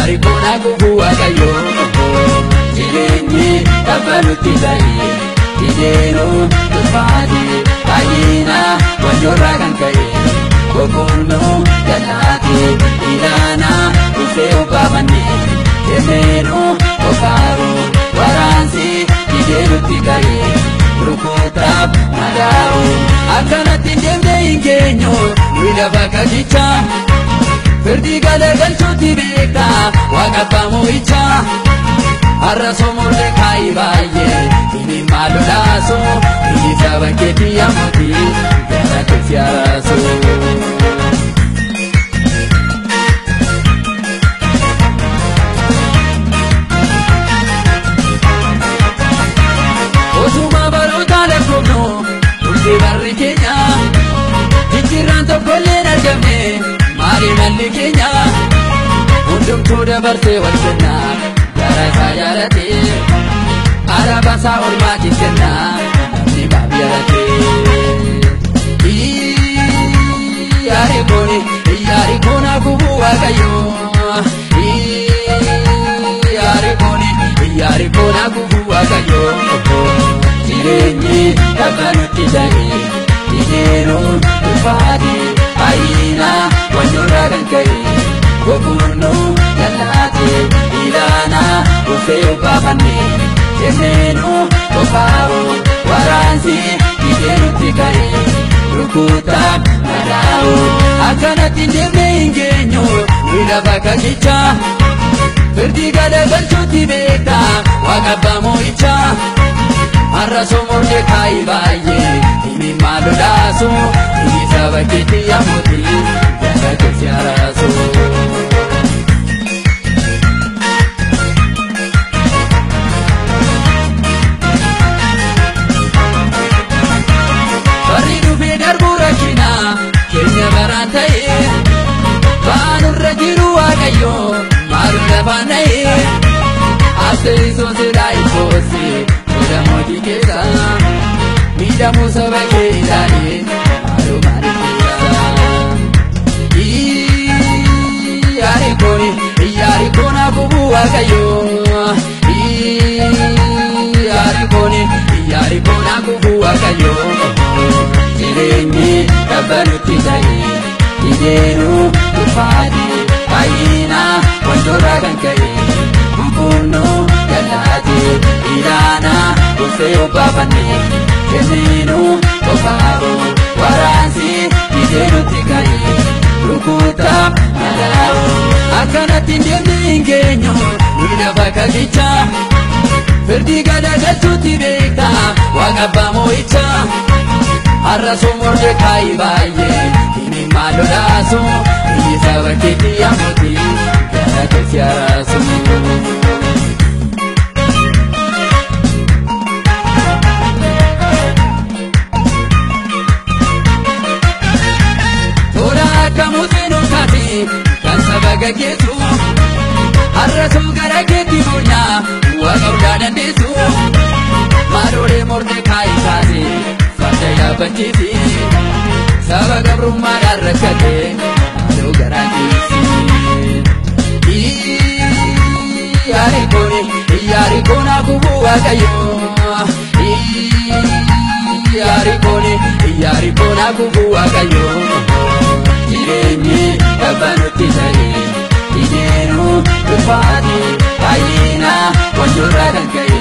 Iyyaarikoon haguugu Waaqayyoo. Jireenyi tabbanutti ta'e hidheenuu ulfaate baay'ina wanjoorraa kan ka'e boqonnoo galaate ilaana dhufee obbaafanne kenneenuu qofaaru waraansi hidheenutti ka'e rukutaaf madaa'u akkanatti hin deemne hin geenyu nuyi lafa kakicha firdii galagalchuutti beekta waaqa abbaa mo'ichaa. Arraso Mordecai baay'ee inni maalolaaso inni saba keetii yaamuti gara keessa araaso. Osuma baroota lakkoofnu turte barri keenya jijjiirraan tokkollee hin argamne maali malli keenya hundumtuu dabarsee wal kennaa. Gara jaalate araba isaa olmaatiif kenna namni baaf yarate. Iyyaarikoon iyyaarikoon haguugu Waaqayyoo. Iyyaarikoon iyyaarikoon haguugu Waaqayyoo. Jireenyi tabbanutti ta'e hidheenuu ulfaate baay'ina wanjoorraa kan ka'e boqonnoo galaate ilaana dhufee obbaafanne kenneenuu qofaaru waraansi hidheenutti ka'e rukutaaf madaa'u akkanatti hin deemne hin geenyu nuyi lafa kakicha firdii galagalchuutti beekta waaqa abbaa mo'ichaa. Arraso Mordecai baay'ee inni maalolaaso inni saba keetii yaamuti gara keessa araaso. Barri dhufee darbuu rakkina keenya baraan ta'e baanurra jiru Waaqayyo maaloo lafaan dha'e asterisoo silaa ifoose. Mootii keessa miidhamuu saba kee ilaalee maaloo maaliif keessa. Iyyaarikoon iyyaarikoon haguugu Waaqayyoo. Iyyaarikoon iyyaarikoon haguugu Waaqayyoo. Jireenyi tabbanutti ta'e hidheenuu ulfaate baay'ina wanjoorraa kan ka'e boqonnoo galaate ilaana dhufee obbaafanne kenneenuu qofaaru waraansi hidheenutti ka'e rukutaaf madaa'u akkanatti hin deemne hin geenyu nuyi lafa kakicha firdii galagalchuutti beekta waaqa abbaa mo'ichaa. Arraso Mordecai baay'ee inni maalolaaso inni saba keetii yaamuti gara keessa araaso. Toora akka Museen ol kaase kan saba gaggeessu arrasoo gara keetti boonyaa waaqa hundaa dandeessu maaloolee Mordecai kaase farda yaabbachiisi saba gabrummaadhaan rakkate maaloo garaa geessi. Iyyaarikoon iyyaarikoon haguugu Waaqayyoo. Iyyaarikoon iyyaarikoon haguugu Waaqayyoo. Jireenyi tabbanutti ta'e hidheenuu ulfaate baay'ina wanjoorraa kan ka'e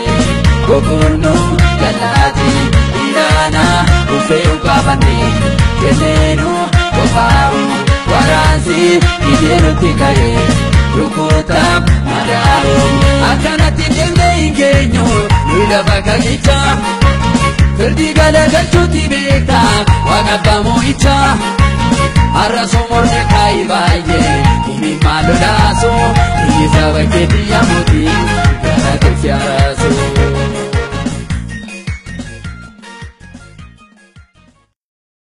boqonnoo galaate ilaana dhufee obbaafanne kenneenuu qofaaru waraansi hidheenutti ka'e rukutaaf madaa'u akkanatti hin deemne hin geenyu nuyi lafa kakicha firdii galagalchuutti beekta waaqa abbaa mo'ichaa. Arraso Mordecai baay'ee inni maalolaaso inni saba keetii yaamuti.